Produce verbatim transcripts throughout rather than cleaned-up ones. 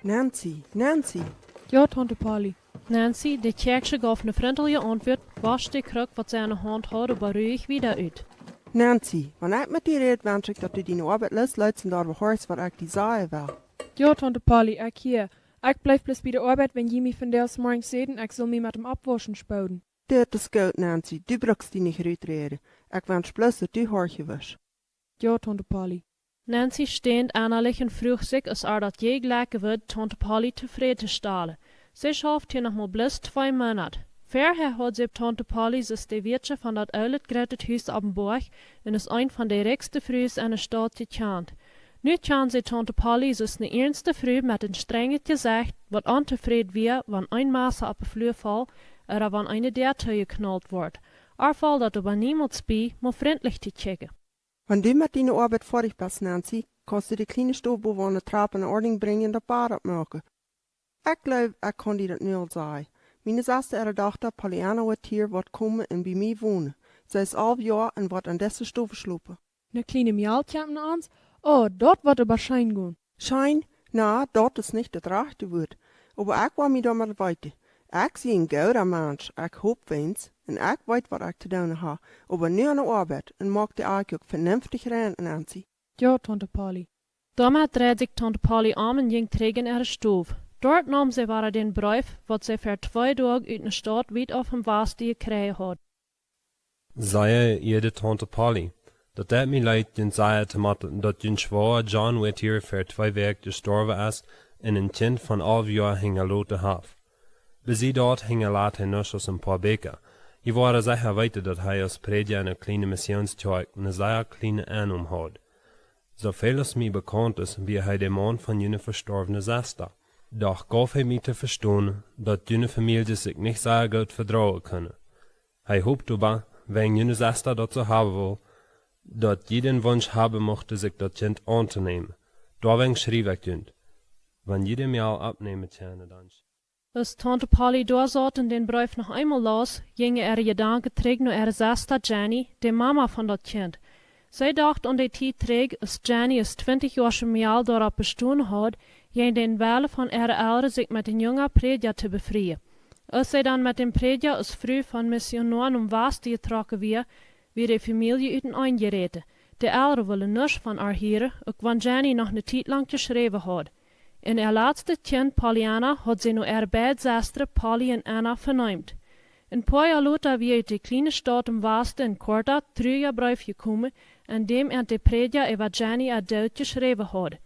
Nancy, Nancy. Jo, Taunte Polly. Nancy, de Kjäakjsche gauf ne frintelje Auntwuat, wosch de Kruck, waut see enne Haunt haud, oba ruich wieda ut. Nancy, wan ekj met die räd, wensch ekj, daut du diene Oabeit loosleetst un doaräwa horchst, waut ekj die sajen well. Jo, Taunte Polly, ekj hia. Ekj bleef bloos bie de Oabeit, wiels jie mie vondoag zemorjes säden, ekj sull mie met däm Oppwauschen spooden. Dit es goot, Nancy, du brukst die nich ruträden. Ekj wensch bloos, daut du horchen wurscht. Jo, Taunte Polly. Nancy ständ ennalich un fruach sikj, aus ar daut je jlekjen wudd, Taunte Polly tofräd to stalen. See schauft hia noch mau bloos twee Moonat. Verhäa haud see Taunte Polly aus de Wieetsche von daut oole groote Hus oppem Boajch un aus eent von de rikjste Frues enne Staut jekjant. Nu kjand see Taunte Polly aus ne iernste Fru met een strenjet Jesecht, waut ontofräd wia, wan een Massa oppe Flua foll, ooda wan eene Däa toojeknault wort. Ar foll daut oba niemols bie, mau frintlich to kjikjen. Wan du met diene Oabeit foadich best, Nancy, kaust du de kjliene Stow bowen aun de Trap en Ordnunk brinjen un daut Bad oppmoaken. Ekj jleew, ekj kaun die daut nu aul sajen. Miene Sesta äare Dochta Pollyanna Whittier woat komen un bie mie wonen. See es alf Joa un woat en dise Stow schlopen. Ne kjliene Mejal kjemt no ons? Oh, daut woat oba scheen gonen. Scheen? Na, daut es nich daut rajchte Wuat. Oba ekj well mie doamet weeten. Ekj sie een gooda Mensch, ekj hop weens, un ekj weet, waut ekj to doonen hab. Oba nu aun de Oabeit un moak de Akj uk venenftich rein, Nancy. Jo, Taunte Polly. Doamet dreid sikj Taunte Polly om un jinkj trigj en äare Stow. Doa neem see wada dän Breef, waut see ver twee Doag ut ne Staut wiet auf em Wasten jekjräajen haud. Sea jeeade Taunte Polly, daut deit mie leet, junt sajen to motten, daut jun Schwoa John Whittier ver twee Wäakj jestorwen es un een Kjint von alf Joa hinjaloten haft. Bie daut hinjalat hee nuscht aus een poa Bieekja. Jie woaren secha weeten, daut hee aus Prädja en ne kjliene Missionskjoakj ne sea kjliene Ennom haud. Soo väl aus mie bekaunt es, wia hee de Maun von june vestorwne Sesta. Doch gauf hee mie to vestonen, daut june Famieljes sikj nich sea goot vedroagen kunnen. Hee hopt oba, wiels june Sesta daut soo haben wull, daut jie dän Wunsch haben muchten, sikj daut Kjint auntonämen. Doawäajen schriew ekj junt. Wan jie dän Mejal oppnämen kjennen, dan. Aus Taunte Polly doa saut un dän Breef noch eemol laus, jinjen äare Jedanken trigj no äare Sesta Jenny, de Mama von daut Kjint. See docht aun de Tiet trigj, aus Jenny aus twintich Joa aule Mejal doaropp bestonen haud, jäajen dän Wellen von äare Elren sikj met dän jungen Prädja to befrieen. Aus see dan met dän Prädja aus Fru von Missionoa nom Wasten jetrocken wia, wia de Famielje uteneen jeräten. De Elren wullen nuscht von ar hieren, uk wan Jenny noch ne Tiet lang jeschräwen haud. Un äa latstet Kjint, Pollyanna, haud see no äare beid Sestren, Polly un Anna, veneemt. Een poa Joa lota wia ut de kjliene Staut em Wasten een korta, truja Breef jekomen, en däm an de Prädja äwa Jenny äa Doot jeschräwen haud.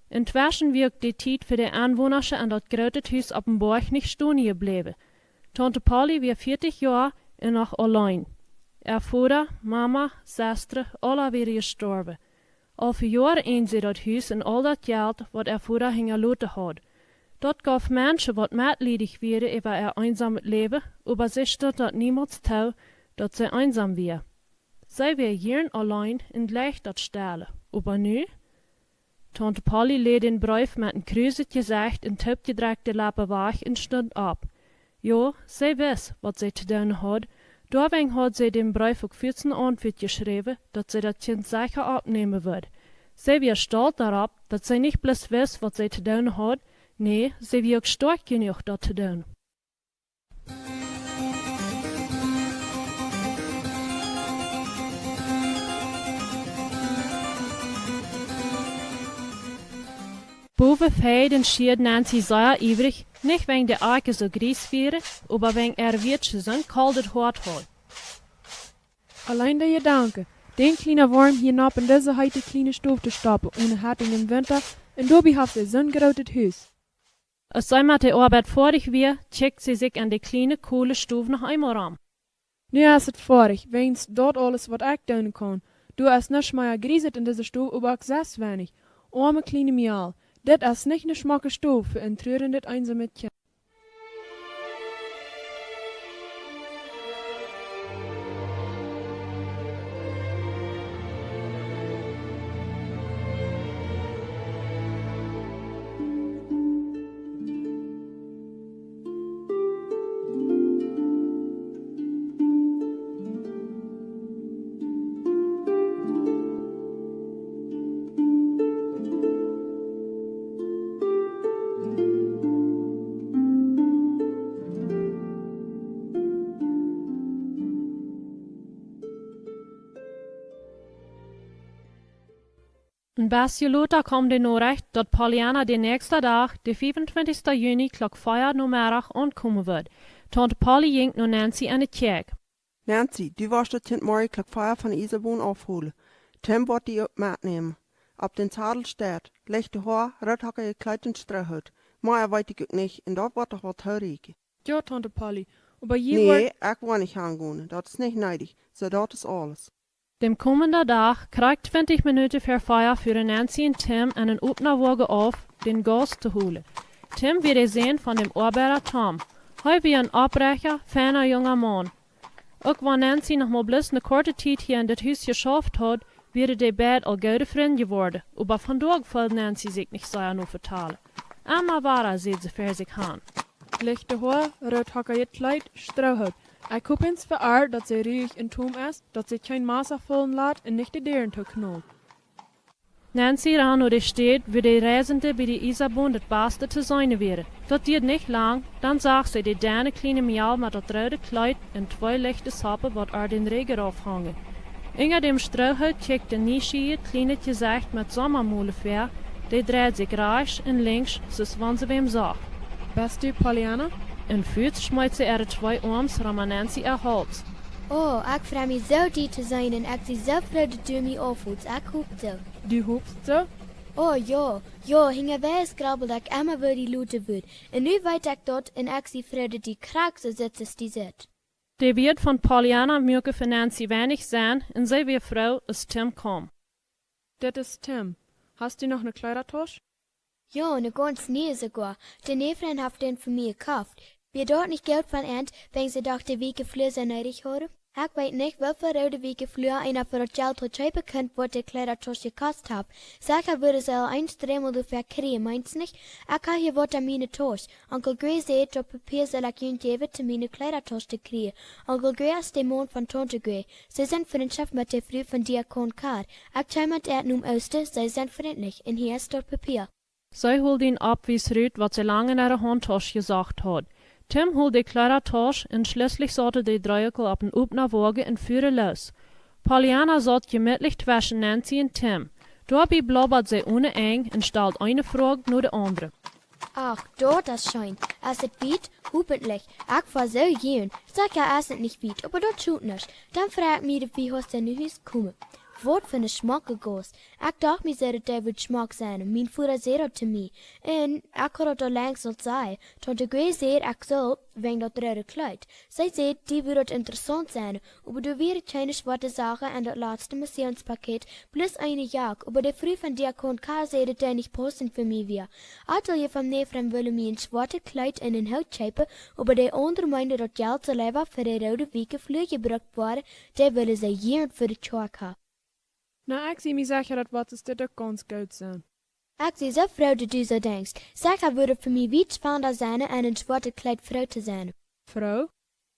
Entweschen wia uk de Tiet fa de Aunwonasche en daut groote Hus oppem Boajch nich stonen jebläwen. Taunte Polly wia vieetich Joa un noch auleen. Äa Voda, Mama, Sestren, aula wieren jestorwen. Aul ver Joaren äajend see daut Hus un aul daut Jelt, waut äa Voda hinjaloten haud. Daut gauf Menschen, waut metliedich wieren äwa äa eensomet Läwen, oba see stunt daut niemols too, daut see eensom wia. See wia jieren auleen un leew daut Stelle. Oba nu? Taunte Polly läd dän Breef met een kruset Jesecht un toopjedrekjte Leppen wajch un stunt opp. Jo, see wist, waut see to doonen haud. Doawäajen haud see dän Breef uk fuaz ne Auntwuat jeschräwen, daut see daut Kjint secha oppnämen wudd. See wia stolt doaropp, daut see nich bloos wist, waut see to doonen haud, nä, see wia uk stoakj jenuach, daut to doonen. Bowen feid un schieed Nancy sea iewrich, nich wäajen de Akjen soo gries wieren, oba wäajen äa Wieetsche soon koldet Hoat haud. Auleen de Jedanken, dän kjlienen Worm hia nopp en dise heete kjliene Stow to stoppen, one Heizung em Winta, un doabie haft see soon grootet Hus. Aus see met de Oabeit foadich wia, kjikjt see sikj en de kjliene, koole Stow noch eemol om. Nu es et foadich, weens daut aules, waut ekj doonen kaun. Doa es nuscht mea, grieset en dise Stow, oba uk sest weinich. Oame kjliene Mejal, dit es nich ne schmocke Stow fa een truarendet, eensomet Kjint. Een bät lota kjeem de Norecht, daut Pollyanna dän näakjsten Dach, dän fiefuntwintichsten Juni, Klock vea Nomeddach aunkomen wudd. Taunte Polly jinkj no Nancy enne Kjäakj. Nancy, du woascht daut Kjint morjen Klock vea von de Iesabon aufholen. Tim woat die uk metnämen. Opp dän Zadel steit: lichtet Hoa, roothackjet Kjleet un Stroohoot. Mea weet ekj uk nich, un daut woat doch waut toorieekjen. Jo, Taunte Polly, oba jie... Nä, ekj woa nich hangonen, daut es nich needich. Soo, daut es aules. Dän komenden Dach, krakjt twintich Minuten ver vea, fuaren Nancy un Tim en eenen opnen Woagen auf, dän Gas to holen. Tim wia de Sän von dän Oabeida Tom. Hee wia een opprechtja, feina junga Maun. Uk wan Nancy noch mau bloos ne korte Tiet hia en dit Hus jeschauft haud, wieren dee beid aul goode Frind jeworden, oba vondoag feeld Nancy sikj nich sea no vetalen. Emma wada säd see ver sikj han: Lichtet Hoa, roothackjet Kjleet, Stroohoot. Ekj hop eent fa ar, daut see ruich un tom es, daut see kjeen Massa faulen lat un nich de Däaren tooknalt. Nancy rand no de Städ, wua de Reisende bie de Iesabon daut baste to seenen wieren. Daut dieed nich lang, dan sach see de denne kjliene Mejal met daut roode Kjleet un twee lichte Zoppen, waut äa dän Rigjen rauf hongen. Unja däm Stroohoot kjikjt een nieschieejet kjlienet Jesecht met Sommamolen väa, dee dreid sikj rajchts un linkjs, soo aus wan see wäm sach. Best du Pollyanna? Un fuaz schmeet see äare twee Oarms rom Nancy äa Hauls. Oh, ekj frei mie soo, die to seenen, un ekj sie soo froo, daut du mie aufholst. Ekj hop soo. Du hopst soo? Oh jo, jo, hinjawäajes grabbeld ekj emma, woo die loten wudd. Un nu weet ekj daut, un ekj sie froo, daut du krakjt soo sitst aus du sitst. De Wieed von Pollyanna muaken fa Nancy weinich Senn, un see wia froo, aus Tim kjeem. Dit es Tim. Hast du noch ne Kjleedatausch? Jo, ne gaunz niee soogoa. De Neefrint haft dän fa mie jekoft. Wia daut nich goot von an, wan see doch de wieekje Flua soo needich hauden? Ekj weet nich, woo väl roode wieekje Flua eena fa daut Jelt haud kjeepen kunt, waut de Kjleedatausch jekost haft. Secha wudden see aul eens dreemol doafäa kjrieen, meenst nich? Ekj hab hia waut en miene Tausch. Onkel Grey säd, daut Papia sull ekj junt jäwen, om miene Kjleedatausch to kjrieen. Onkel Grey es de Maun von Taunte Grey. See sent Frintschoft met de Fru von Diakon Carr. Ekj kjeem met äa nom Oosten, see sent frintlich, un hia es daut Papia. See hold dän Aufwies rut, waut see lang en äare Hauntausch jesocht haud. Tim hold de Kjleedatausch un schlieslich sauten dee dree uk aul opp een opnen Woagen un fuaren loos. Pollyanna saut jemietlich tweschen Nancy un Tim. Doabie blabbad see onen Enj un stald eene Froag no de aundre. Ach, daut es scheen. Es et wiet? Hopentlich. Ekj foa soo jieren. Secha es et nich wiet, oba daut schot nuscht. Dan frei ekj mie, daut wie haust no Hus komen. Waut fa ne schmocke Gast. Ekj docht mie soo, daut dee wudd schmock sennen. Mien Voda säd daut to mie. Un ekj haud daut aul lenjst aul jeseenen. Taunte Grey säd, ekj sull, wäajen daut roode Kjleet. See säd, die wudd daut interessaunt sennen, oba doa wieren kjeene schwoate Sachen en daut latste Missionspaket, bloos eene Jack, oba de Fru von Diakon Carr säd, daut dee nich paussent fa mie wia. Atelje von Neefrint wullen mie een schwoatet Kjleet un een Hoot kjeepen, oba de aundre meenden, daut Jelt sull leewa fa de roode wieekje Flua jebrukt woaren, dee wullen see jieren fa de Kjoakj haben. Na, ekj sie mie secha, daut woat dit uk gaunz goot sennen. Ekj sie soo froo, daut du soo denkjst. Secha wudd et fa mie wiet spannender sennen, en een schwoatet Kjleet froo to sennen. Froo?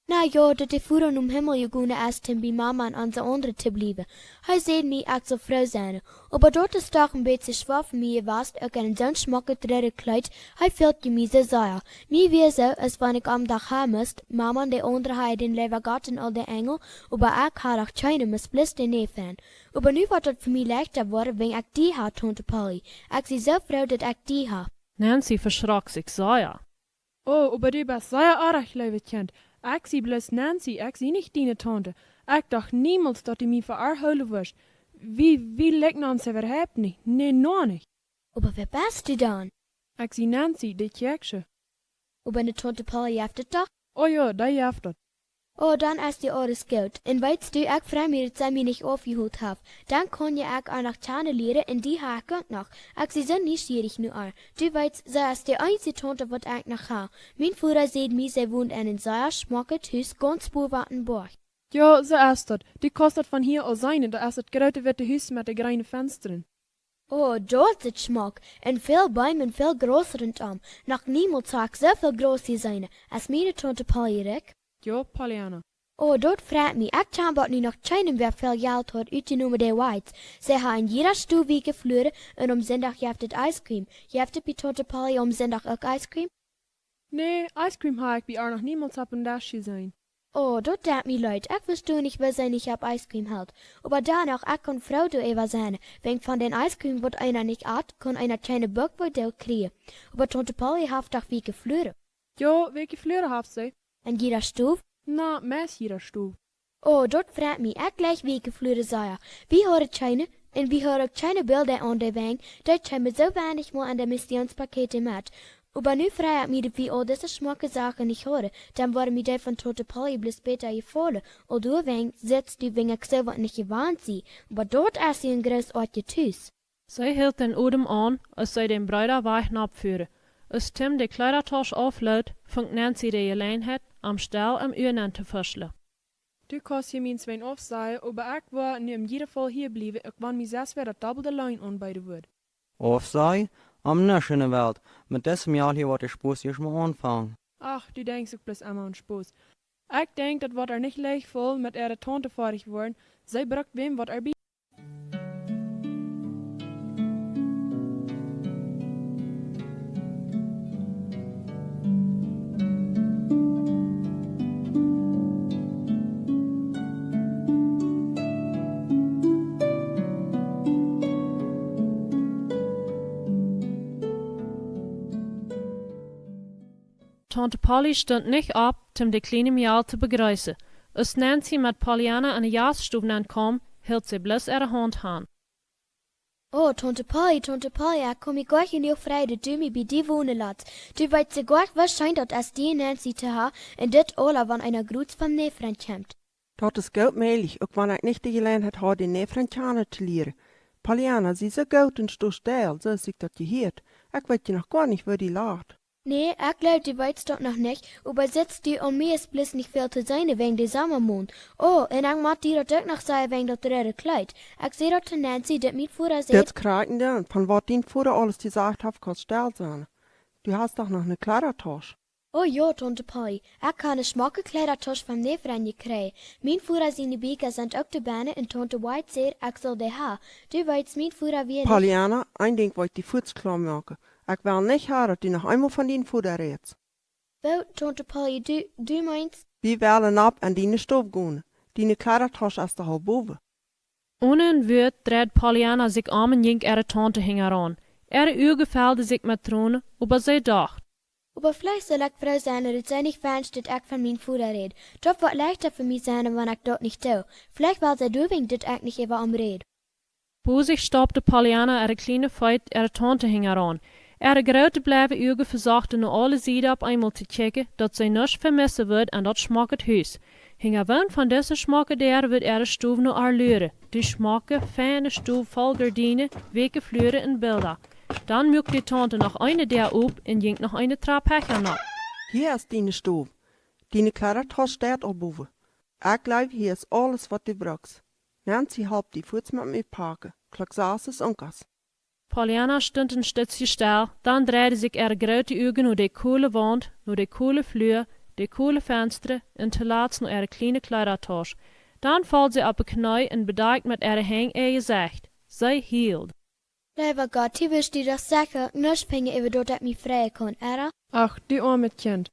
Na jo, daut de Voda nom Himmel jegonen es, om bie Mama un onse aundre to bliewen. Hee säd mie, ekj sull froo sennen. Oba daut es doch een bät schwoa fa mie jewast, uk en soon schmocket roodet Kjleet. Hee fält je mie soo sea. Mie wia soo, aus wan ekj aum Dach haben must, Mama un de aundre haben dän leewen Gott un aul de Enjel, oba ekj hab doch kjeenen, must bloos de Neefrint. Oba nu woat daut fa mie leichta woaren, wan ekj die hab, Taunte Polly. Ekj sie soo froo, daut ekj die hab. Nancy veschrok sikj sea. Oh, oba du best sea oajch, leewe Kjint. Ekj sie bloos Nancy, ekj sie nich diene Taunte. Ekj docht niemols, daut du mie fa äa hoolen wurscht. Wie, wie likjnen ons äwahaupt nich. Nä, noch nich. Oba wäa best du dan? Ekj sie Nancy, de Kjäakjsche. Oba ne Taunte Polly jeft et doch? Oh jo, dee jeft et. Oh, dan es die aules goot. Un weetst du, ekj frei mie, daut see mie nich aufjeholt haft. Dan kaun je ekj äa noch kjanen lieren un die hab ekj uk noch. Ekj sie soo nieschierich no äa. Du weetst, see es de eensje Taunte, waut ekj noch hab. Mien Voda säd mie, see wont en een sea schmocket Hus gaunz bowen opp dän Boajch. Jo, soo es daut. Du kaust daut von hia aus seenen, daut es daut groote witte Hus met de jreene Fenstren. Oh, daut es schmock. Un väl Beem un väl Graus runtom. Noch niemols hab ekj soo väl Graus jeseenen. Es miene Taunte Polly rikj? Jo, Pollyanna. Oh, daut freit mie. Ekj kjan bott nu noch kjeenem, waut väl Jelt haft, utjenomen de Whites. See haben en jieda Stow wieekje Flua un aum Sindach jeft et Ice Cream. Jeft et bie Taunte Polly aum Sindach uk Ice Cream? Nä, Ice Cream hab ekj bie äa noch niemols opp dän Desch jeseenen. Oh, daut deit mie leet. Ekj vesto nich, woo see nich opp Ice Cream helt. Oba dan uk, ekj kaun froo doaräwa sennen. Wäajen von dän Ice Cream, waut eena nich at, kaun eena kjeene Buck woo doot kjrieen. Oba Tante Polly haft doch wieke Flua. Jo, wieke Flua haft see. En jieda Stow? Na, meist jieda Stow. Oh, daut freit mie. Ekj jleich wieke Flua sea. Wie hauden kjeene, un wie hauden uk kjeene Bilda aun de Wenj, daut kjeem soo weinich mol en de Missionspakjete met. Oba nu frei ekj mie, daut wie aul dise schmocke Sachen nich hauden, dan wudden wie dee von Tante Polly bloos bäta jefaulen. Aul doawäajen sitt dee, wäajen ekj soo waut nich jewant sie. Oba daut es hia een groot Oat Jetus. See hilt dän Odem aun, aus see dän Breeda Wajch noppfuaren. Aus Tim de Kjleedatosch auflood, funk Nancy de Jeläajenheit, am stell em Ua nenn to fuschlen. Du kaust hia mienen Wajch aufsajen, oba ekj woa nu en jieda Faul hia bliewen, uk wan mie sest wäa daut dobbelde Loon aunbeeden wudd. Aufsajen? Om nuscht enne Welt. Met dise Mejal hia woat de Spos ieescht mol aunfangen. Ach, du denkjst uk bloos emma aun Spos. Ekj denkj, daut woat ar nich leicht faulen met äare Taunte foadich woaren. See brukt wäm, waut ar bie Tante Polly stunt nich opp, om de kjliene Mejal to bejreessen. Aus Nancy met Pollyanna enne Jaststow nenn kjeem, hilt see bloos äare Haunt han. Oh, Tante Polly, Tante Polly, ekj kaun mie goa nich freien, daut du mie bie die wonen latst. Du weetst soo goa, woo scheen daut es, die Nancy to han, un dit aula, wan eena groot von Neefrint kjemt. Daut es goot mäajlich, uk wan ekj nich de Jeläajenheit haud, dän Neefrint kjanen to lieren. Pollyanna, sie soo goot un steit stell, soo aus sikj daut jehieet. Ekj weet je noch goa nich, woo die lat. Nä, ekj jleew, du weetst daut noch nich, oba sitt du, om mie es bloos nich väl to seenen wäajen de Sommamoond. Oh, un ekj mott die daut uk noch sajen wäajen daut roode Kjleet. Ekj säd daut to Nancy, daut mien Voda säd. Dit krakjt dan, von waut dien Voda aules jesajcht haft, kaust stell sennen. Du hast doch noch ne Kjleedatosch. Oh jo, Tante Polly, ekj hab ne schmocke Kjleedatosch von Neefrint jekjräajen. Mien Voda siene Bieekja sent uk doa bennen un Tante White säd, ekj saul dee han. Du weetst, mien Voda wia nich. Pollyanna, een Dinkj well ekj die fuaz kloa moaken. Ekj well nich han, daut du noch eemol von dien Voda rätst. Woo, Tante Polly, du, du meenst? Wie wellen opp en diene Stow gonen. Diene Kjleedatosch es doa aul bowen. Onen een Wuat dreid Pollyanna sikj om un jinkj äare Taunte hinjaraun. Äare Uagen felden sikj met Tronen, oba see docht: Oba veleicht saul ekj froo sennen, daut see nich wenscht, daut ekj von mien Voda räd. Daut woat leichta fa mie sennen, wan ekj daut nich doo. Veleicht well see doawäajen, daut ekj nich äwa am räd. Bosich stoppten Pollyanna äare kjliene Feet äare Taunte hinjaraun. Äare groote bleiwe Uagen vesochten no aule Sieden opp eemol to kjikjen, daut see nuscht vemissen wudd en daut schmocke Hus. Hinjawäajen von dise schmocke Däa wudd äare Stow no ar luaren. De schmocke, feine Stow voll Gardienen, wieke Flua un Bilda. Dan muak de Taunte noch eene Däa op un jinkj noch eene Trap hecha nopp. Hia es diene Stow. Diene Kjleedatosch steit aul bowen. Ekj jleew, hia es aules, waut du brukst. Nancy halpt die fuaz met mie paken. Klock sas es Unkas. Pollyanna stunt een Stootje stell, dan dreiden sikj äare groote Uagen no de kole Waunt, no de kole Flua, de kole Fenstren un toolatst no äare kjliene Kjleedatosch. Dan foll see opp de Kjnee un bedakjt met äare Henj äa Jesecht. See hield. Leewa Gott, du woascht die doch secha nuscht finjen, äwa daut ekj mie freien kaun, ooda? Ach, du oamet Kjint.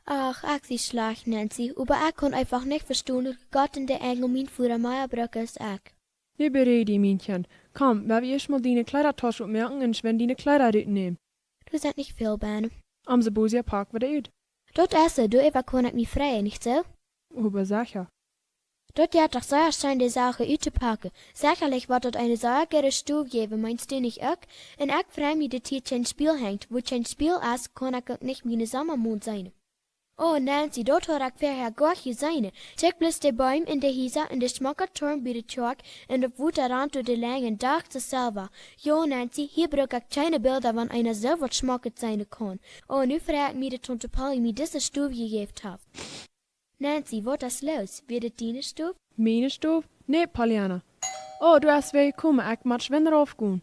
Ach, ekj sie schlajcht, Nancy, oba ekj kaun eefach nich vestonen, daut Gott un de Enjel mien Voda mea brucken aus ekj. Nu beruhj die, mien Kjint. Komm, well wie ieescht mol diene Kjleedatosch opmoaken un schwind diene Kjleeda rutnämen. Doa sent nich väl bennen. Om see bosich pack wie dee ut. Daut es soo, doaräwa kaun ekj mie freien, nich soo? Oba secha. Daut jeit doch sea scheen, de Sachen uttopaken. Sechalich woat daut eene sea goode Stow jäwen, meenst du nich uk? Un ekj frei mie, daut hia kjeen Spieejel henjt. Wua kjeen Spieejel es, kaun ekj uk nich miene Sommamoond seenen. Oh, Nancy, daut haud ekj verhäa goa nich jeseenen. Kjikj bloos de Beem un de Hiesa un de schmocka Toorn bie de Kjoakj un daut Wota rant doa de Lenj un dacht sikj selfst: Jo, Nancy, hia bruk ekj kjeene Bilda, wan eena soo waut Schmocket seenen kaun. Oh, nu frei ekj mie, daut Tante Polly mie dise Stow jejäft haft. Nancy, waut es loos? Wia dit diene Stow? Miene Stow? Nä, Pollyanna. Oh, du hast wada jekomen, ekj mott schwind rauf gonen.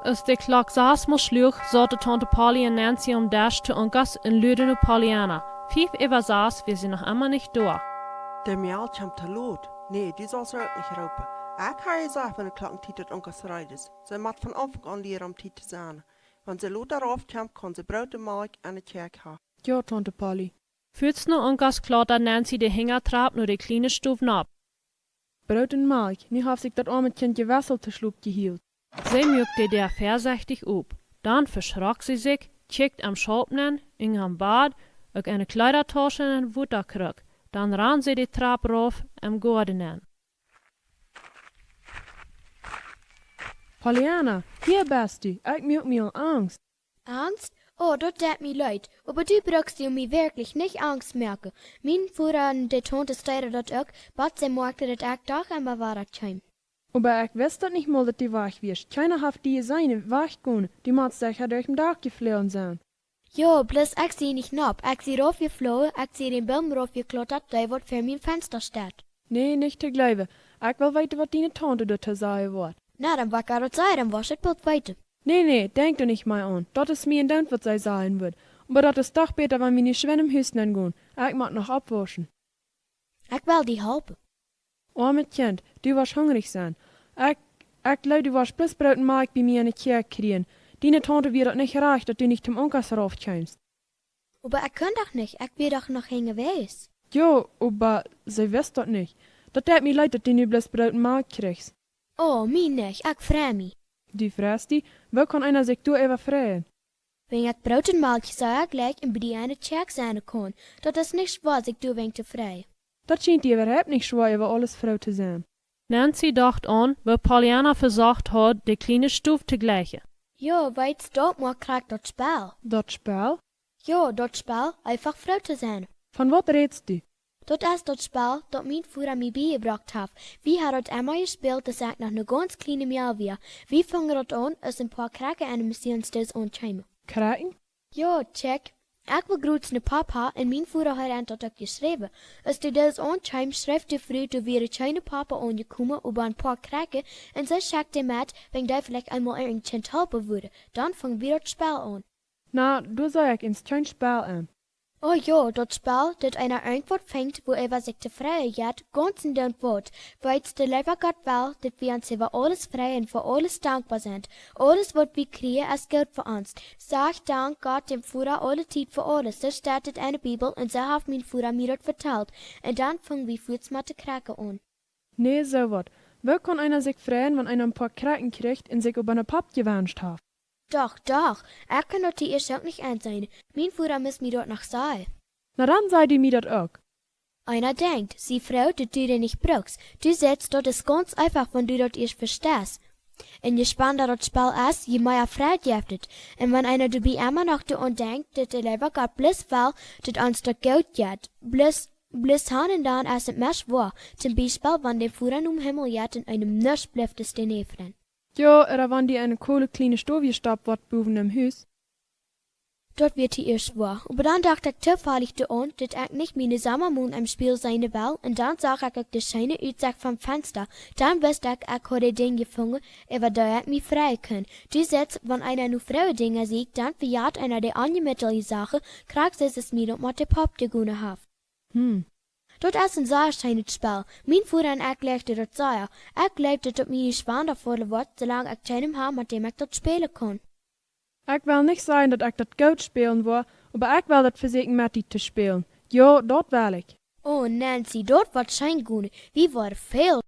Aus de Klock sas mol schluach, sauten Tante Polly un Nancy aum Desch to Unkas un luaden no Pollyanna. Fief äwa sas wia see noch emma nich doa. De Mejal kjemt to lot. Nä, du saust ar uk nich roopen. Ekj hab jesajcht, wan de Klockentiet daut Unkas reed es. See mott von Aunfank aun lieren, om Tiet to sennen. Wan see lota rauf kjemt, kaun see Broot un Malkj enne Kjäakj haben. Jo, Taunte Polly. Fuaz no Unkas klautad Nancy de Hinjatrap no de kjliene Stow nopp. Broot un Malkj, nu haft sikj daut oame Kjint jewesselt to Schlop jehielt. See muak de Däa väasechtich op. Dan veschrok see sikj, kjikjt em Schaup nenn, unjam Bad, uk enne Kjleedausch un enne Wotakruck. Dan rand see de Trap rauf em Goaden nenn. Pollyanna, hia best du. Ekj muak mie aul Angst. Angst? Oh, daut deit mie leet. Oba du brukst die mie werkjlich nich Angst moaken. Mien Voda un de Taunte deeden daut uk, bat see moakjten, daut ekj doch emma wada kjeem. Oba ekj wist daut nich mol, daut du wajch wieescht. Kjeena haft die jeseenen wajchgonen. Du motst secha derch daut Dak jefloagen sennen. Jo, bloos ekj sie nich nopp. Ekj sie raufjefloagen, ekj sie dän Boom raufjeklottat, dee waut ver mien Fensta steit. Nä, nich to jleewen. Ekj well weeten, waut diene Taunte doatoo sajen woat. Na, dan woa ekj ar daut sajen, dan woascht du daut boolt weeten. Nä, nä, denkj doa nich mea aun. Daut es mie eendoont, waut see sajen woat. Oba daut es doch bäta, wan wie nu schwind em Hus nenn gonen. Ekj mott noch oppwauschen. Ekj well die halpen. Oamet Kjint, du woascht hungrich sennen. Ekj, ekj jleew, du woascht bloos Broot un Malkj bie mie enne Kjäakj kjrieen. Diene Taunte wia daut nich rajcht, daut du nich toom Unkas rauf kjeemst. Oba ekj kunn doch nich, ekj wia doch noch unjawäajes. Jo, oba see wist daut nich. Daut deit mie leet, daut du nu bloos Broot un Malkj kjrichst. Oh, mie nich, ekj frei mie. Du freist die? Woo kaun eena sikj doaräwa freien? Wan ekj Broot un Malkj sea jlikj un bie die enne Kjäakj sennen kaun, daut es nich schwoa, sikj doawäajen to freien. Daut schient die äwahaupt nich schwoa, äwa aules froo to sennen. Nancy docht aun, woo Pollyanna vesocht haud, de kjliene Stow to jlikjen. Jo, weetst, daut moakt krakjt daut Spell. Daut Spell? Jo, daut Spell, eefach froo to sennen. Von waut rätst du? Daut es daut Spell, daut mien Voda mie biejebrocht haft. Wie haben daut emma jespält, aus ekj noch ne gaunz kjliene Mejal wia. Wie fungen daut aun, aus een poa Krakjen enne Missionsdoos aunkjeemen. Krakjen? Jo, kjikj. Ekj wull jrods ne Popp haben un mien Voda haud ons daut uk jeschräwen. Aus de Doos aunkjeem, schreef de Fru, doa wia kjeene Popp aunjekomen, oba een poa Krakjen, un see schekjt dee met, wan dee veleicht eemol irjent Kjint halpen wudden. Dan fung wie daut Spell aun. Na, doa see ekj eenst kjeen Spell aun. Oh jo, daut Spell, daut eena irjentwaut finjt, wuaräwa sikj to freien jeit, gaunz eendoont waut. Weetst, de leewa Gott well, daut wie ons äwa aules freien un fa aules dankboa sent. Aules, waut wie kjrieen, es goot fa ons. Saj Dank Gott, däm Voda, aule Tiet fa aules. Soo steit et enne Bibel un soo haft mien Voda mie daut vetalt. Un dan fung wie fuaz met de Krakjen aun. Nä, soo waut. Woo kaun eena sikj freien, wan eena een poa Krakjen kjricht un sikj opp eene Popp jewenscht haft? Doch, doch, ekj kunn daut ieescht uk nich enseenen. Mien Voda must mie daut noch sajen. Na dan saj du mie daut uk. Eena denkjt, sie froo, daut du dee nich brukst. Du sajchst, daut es gaunz eefach, wan du daut ieescht vesteist. Un je spannenda daut Spell es, je mea Freid jeft et. Un wan eena doabie emma noch doaraun denkjt, daut de leewa Gott bloos well, daut ons daut goot jeit, bloos, bloos han un dan es et meist woa. Toom Biespel, wan de Voda nom Himmel jeit un eenem nuscht blift aus de Näwel. Jo, ooda wan die eene koole kjliene Stow jestoppt woat bowen em Hus. Daut wia ieescht woa. Oba dan docht ekj toofällich doaraun, daut ekj nich miene Sommamoon em Spieejel seenen well, un dan sach ekj uk de scheene Utsecht vom Fensta. Dan wist ekj, ekj haud daut Dinkj jefungen, äwa daut ekj mie freien kunn. Du sajchst, wan eena no froome Dinja sieekjt, dan vejat eena de onjemietliche Sachen, krakjt soo aus mie daut met de Popp jegonen haft. Hm. Daut es een sea scheenet Spell. Mien Voda un ekj leewden daut sea. Ekj jleew, daut daut mie nich spannenda woat, soo lang ekj kjeenem hab, met däm ekj daut spälen kaun. Ekj well nich sajen, daut ekj daut goot spälen woa, oba ekj well daut vesieekjen met die to spälen. Jo, daut well ekj. Oh, Nancy, daut woat scheen gonen. Wie woaren väl